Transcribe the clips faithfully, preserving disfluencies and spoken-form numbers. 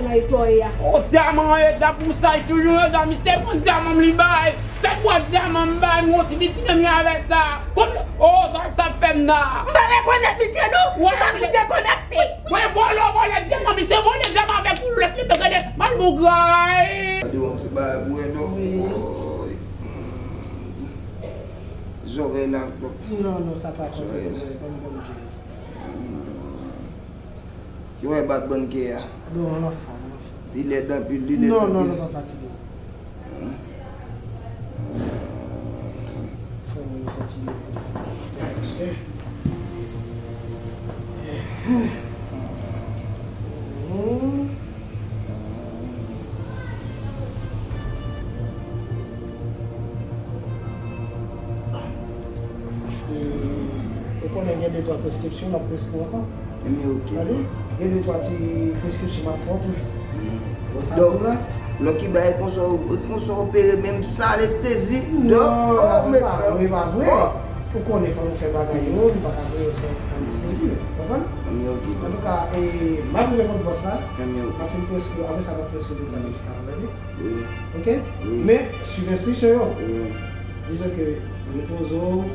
Ay, toye a. O, dyaman, e, dam pou sa, toujou, e, dam, se bon dyaman m li bay. Se bwa dyaman m bay, m yon ti piti menm avè sa. Kon, o, sa, sa fè m nan. M pa rekonèt misye, non. M pa fout rekonèt. Mwen vòlè, vòlè dyaman, misye vòlè dyaman avèk yon lòt, li gade, mal bougay. Gade yon ti bagay pou wè, non. Woy. Zòrèy la, non, non, sa pa konte zòrèy, ban m, ban m jere sa. Ki wè bat bann kè a? Non, an anfòm, an anfòm. Li lèd anpil, li lèd anpil. Non, non, non, pa fatige. Fò mwen fatige. E, ou konnen gen de twa preskripsyon m ap preskri ankò. Ebyen, oke. Tande? Gen de twa ti preskripsyon m ap fè w toujou. Wè sa m di w la? Donk, Lucky Bay konsa, konsa opere menm san anestezi? Non, non, pa vre, pa vre. Ou konnen fò nou fè bagay yo, nou pa ka voye yo san anestezi, konprann? Ebyen, oke. Antouka, e, m ap rive kot bòs la, m ap fin preskri, apre sa m ap preskri de twa medikaman, tande? Wi. Oke? Wi. Men, swiv enstriksyon yo. Wi. Dizon ke repoze w,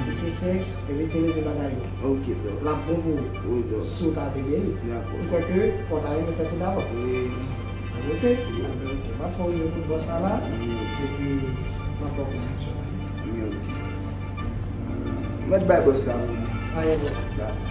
evite sèks, evite leve bagay yo. Oke, dòk. L ap bon pou ou. Wi, dòk. Si w ta vle geri. Dakò. M kwè ke fò w ta renmen fè tou dabò. Wi. Oke? Wi. Ebyen, oke. M ap fè w rive kot bòs la la, wi, epi m ap ba w preskripsyon. Wi, oke. Mèt bay bòs la, wi. Anyen, bro. Dakò.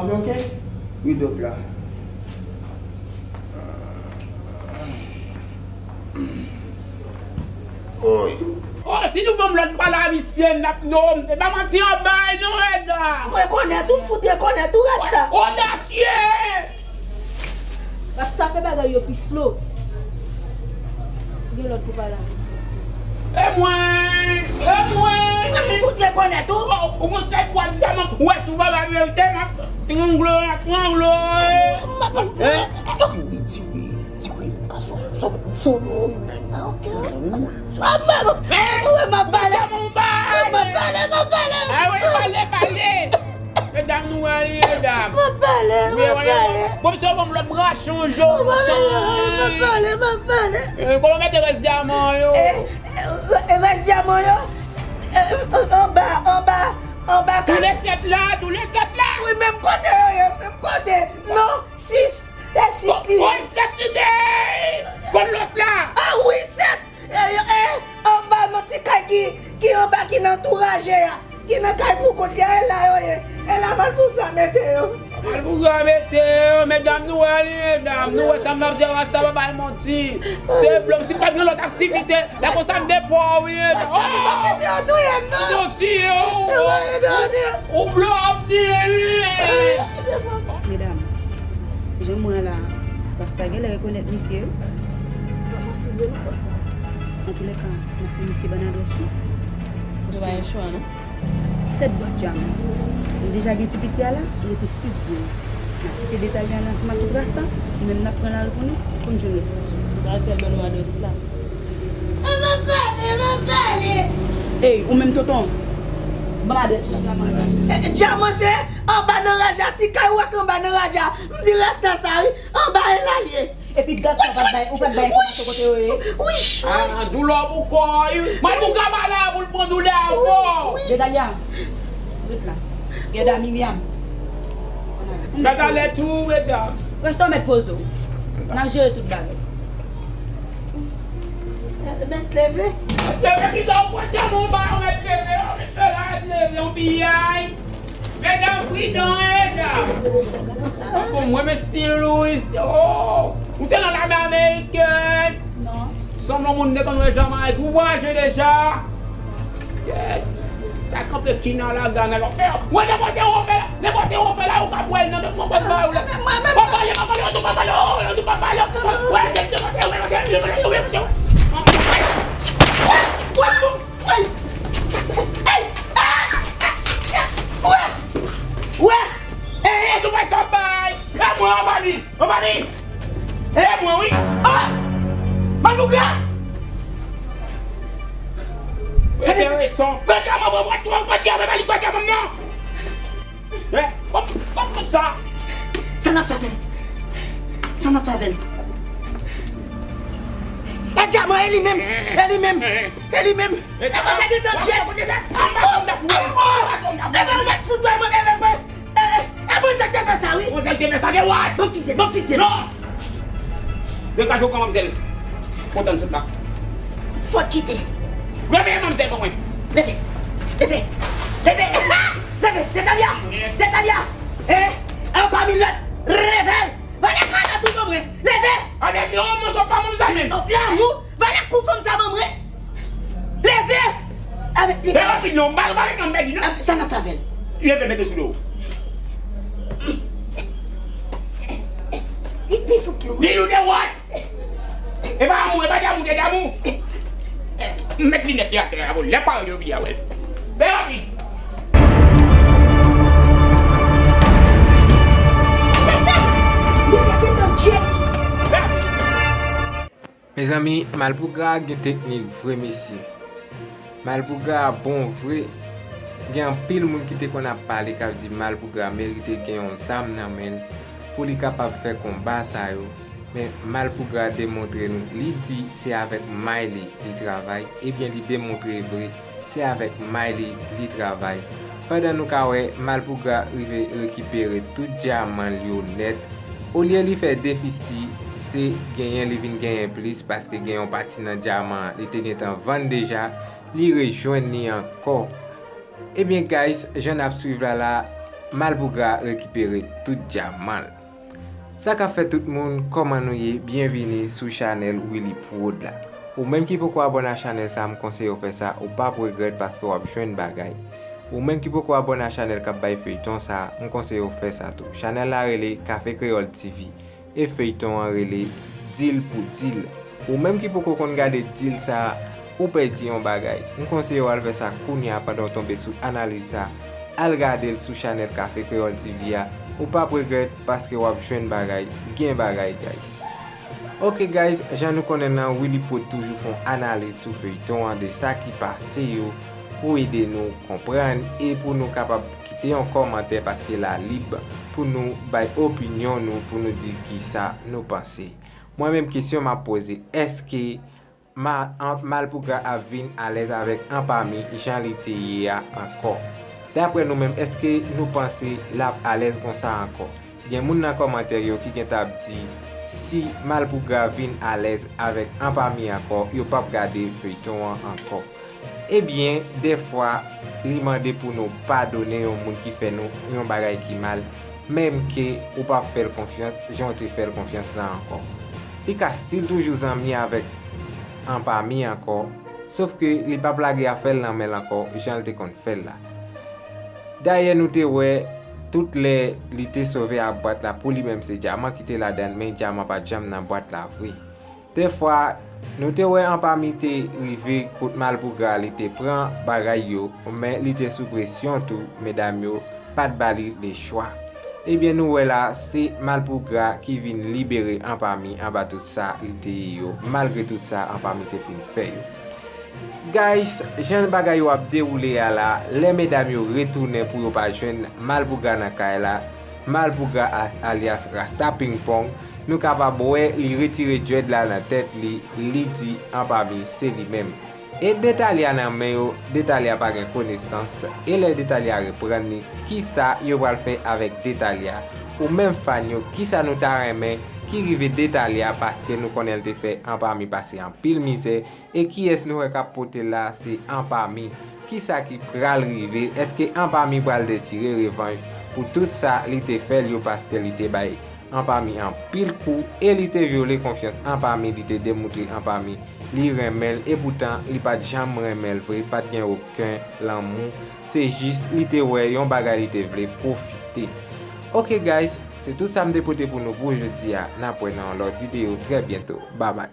Anben, oke? Wi, dòk la. Oy. O, si nou ban m lòt pale a misye, n ap, non, e pa manti an bay, non, Eda. Mwen konnen tou, m fout rekonnen tou, Rasta. Odasye! Rasta fè bagay yo pi slow. Gen lòt pou pale a misye. E mwen! E mwen! Mwen m fout rekonèt ou. O, ou gon sèl bwa dyaman, ou wè si w pa bay verite, m ap tranglo, m ap tranglo. Hein? Tire, tire, tire, gason, solo, solo. Ok. Ah, m ap pale, m ap pale, m ap pale. Ah wi, pale, pale. Medam, nou wè li, medam. M ap pale, m ap pale. Bon, misye ban m lòt rason, jo. M ap pale, m ap pale, m ap pale. Eh, kòman mete rès dyaman yo? Eh, eh, rès dyaman yo? Eh, anba, anba, anba. Tou lè sèt la, tou lè sèt la. Wi, menm kote yo ye, menm kote. Non, sis, se sis li ye. Wi, sèt li te ye. Kon lòt la. Ah wi, sèt. E, e, anba nan ti kay ki, ki anba, ki nan tou raje a, ki nan kay pou kont li a, e la yo ye. E la malpougra mete yo. Malpougra mete yo, medam, nou wè li, medam. Nou wè sa m ap di, Rasta pa bay manti. Se blòf, si pa t gen lòt aktivite, la konsa m depo, wi. Rasta, nou pa kite yo touye m, non. Yo tiye w. Yo tiye w. Ou blòf, wi. Medam, jan m wè la, Rasta genlè rekonèt misye, wi. Nan toulèka, n ap fè misye ban n adrès li. Nou pa gen chwa, non. Sèt bwat dyaman. Nou deja gen ti piti a la, rete sis grenn. N ap kite detay la ansanm ak tout Rasta, nou menm n ap pran lari pou nou, pou n jwenn rès li. Nou pral fè l ban nou adrès la. M ap pale, m ap pale. Ey, ou menm tonton, ban m adrès la. Eh, dyaman se anba nan raja, ti kay ou ak anba nan raja. M di Rasta sa, wi. Anba e la l ye. Epi gad sa, ou pa t bay, ou pa t bay enfòmasyon kote yo ye. Wi. Ah, doulè pou kò, wi. Mwen pou ka pale a pou l pran doulè ankò. Gedalia, ret la. Geda, Miriam. Gad alè tou, medam. Rasta, mèt poze w. N ap jere tout bagay. Mèt leve. Mèt leve, ki sa w pran dyaman ba yo, mèt leve, mèt leve, mèt leve, yon piyay. Medam, pridan, medam. Bon, mwen, men stil ou, oh, ou te nan lame amerikèn? Non. Sanble yon moun te konn wè Jamayik. Ou vwayaje deja? Kèt. Ta kanpe ki nan laga, nan lòt. Mwen, nenpòt yon fè la, nenpòt yon fè la, ou ka pwèl nan, mwen, mwen, mwen, mwen, mwen, pa pale, pa pale, yo tou pa pale, oh, yo tou pa E mwen wi. Ah! Malpougra! Gade, gade, gade, gade, gade, gade, gade, gade, Eh, kòm, kòm, kòm sa? Sa n ap fè avè l? Sa n ap fè avè l? E dyaman, e li menm, e li menm, e li menm. E pa ta gentan djèt. E pa nou mèt fout, mwen, mwen, mwen, e mwen sa k te fè sa, wi. Mwen sa k te fè sa, de wòt. Ban m fizye, ban m fizye. Non! Degaje w pran manmzèl. Kontan sot la. Fò kite. Reveye manmzèl pou mwen. Leve. Leve. Leve. Leve. Detalia. Detalia. Eh, anpami lòt. Leve. Vale kay la tou ban mwen. Leve. Ane ki yon manzè pa manzè menm. Lanmou. Vale kou fanm sa ban mwen. Leve. Avèk li. Fè rapid non, m pa, m pa ret nan mèd li non. Sa n ap fè avè l? Leve, mete sou do w. Li, li fout nou. Li nou de wòt. E pa amou, e pa damou, de damou. M met linèt li atè a, bon, lè pa yo oubli a wè. Fè rapid. Mesye, misye te tann djèt. Mezanmi, Malpougra gen teknik vre mesye. Malpougra bon vre. Gen anpil moun ki te konn ap pale k ap di Malpougra merite gen yon zam nan men l pou li kapab fè konba sa yo. Men Malpougra demontre nou, li di se avèk may li li travay, ebyen li demontre vre, se avèk may li li travay. Pandan nou ka wè, Malpougra rive rekipere tout dyaman l yo nèt. Olye li fè defisi, se genyen li vin genyen plis paske gen yon pati nan dyaman an li te gentan vann deja, li rejwenn li ankò. Ebyen guys, jan n ap swiv la la, Malpougra rekipere tout dyaman l. Sa k ap fèt tout moun, kòman nou ye? Byenvini sou chanèl Willy Prod la. Ou menm ki poko abòne a chanèl sa, m konseye w fè sa, ou p ap regrèt paske w ap jwenn bagay. Ou menm ki poko abòne a chanèl k ap bay feyton sa, m konseye w fè sa tou. Chanèl la rele Kafe Kreyòl T V, e feyton an rele Dil pou Dil. Ou menm ki poko konn gade dil sa, ou pèdi yon bagay. M konseye w al fè sa kounye a pandan w tonbe sou analiz sa. Al gade l sou chanèl Kafe Kreyòl T V a. Ou p ap regrèt paske w ap jwenn bagay, gen bagay, guys. Ok, guys, jan nou konnen nan, Willy Prod toujou fè yon analiz sou feyton an de sa ki pase yo pou ede nou konprann e pou nou kapab kite yon kòmantè paske la lib pou nou bay opinyon nou, pou nou di kisa nou panse. Mwen menm, kesyon m ap poze, èske Ma-, an-, Malpougra ap vin alèz avèk Anpami jan li te ye a ankò? Daprè nou menm, èske nou panse l ap alèz konsa ankò? Gen moun nan kòmantè yo ki gentan ap di, si Malpougra vin alèz avèk Anpami ankò, yo p ap gade feyton an ankò. Ebyen, dèfwa, li mande pou nou padone yon moun ki fè nou yon bagay ki mal, menm ke ou p ap fè l konfyans jan w te fè l konfyans la ankò. Li ka still toujou zanmi avèk Anpami ankò, sof ke li p ap lage afè l nan men l ankò jan l te konn fè l la. Dayè, nou te wè, tout lè li te sove ak bwat la, pou li menm se dyaman ki te ladan l, men dyaman pa t janm nan bwat la vre. Dèfwa, nou te wè Anpami te rive kot Malpougra, li te pran bagay yo, men li te sou presyon tou, medam yo pa t ba li lechwa. Ebyen, nou wè la, se Malpougra ki vin libere Anpami anba tout sa li te ye yo, malgre tout sa Anpami te fin fè yo. Guys, jan bagay yo ap dewoule a la, lè medam yo retounen pou yo pa jwenn Malpougra nan kay la, Malpougra a-, alyas Rasta Pingpong, nou kapab wè li retire dread la nan tèt li, li di Anpami se li menm. E Detalia nan men yo, Detalia pa gen konesans, e lè Detalia reprann li, kisa yo pral fè avèk Detalia? Ou menm fan yo, kisa nou ta renmen ki rive Detalia, paske nou konnen l te fè Anpami pase anpil mizè, e kiyès nou wè k ap pote l la, se Anpami. Kisa ki pral rive? Èske Anpami pral detire revanj pou tout sa li te fè l yo, paske li te bay Anpami anpil kou e li te vyole konfyans Anpami, li te demontre Anpami li renmen l, epoutan li pa t janm renmen l vre, pa t gen okenn lanmou, se jis li te wè yon bagay li te vle pwofite. Ok guys, se tout sa m te pote pou nou pou jodi a, n ap wè nan yon lòt videyo trè byento, babay.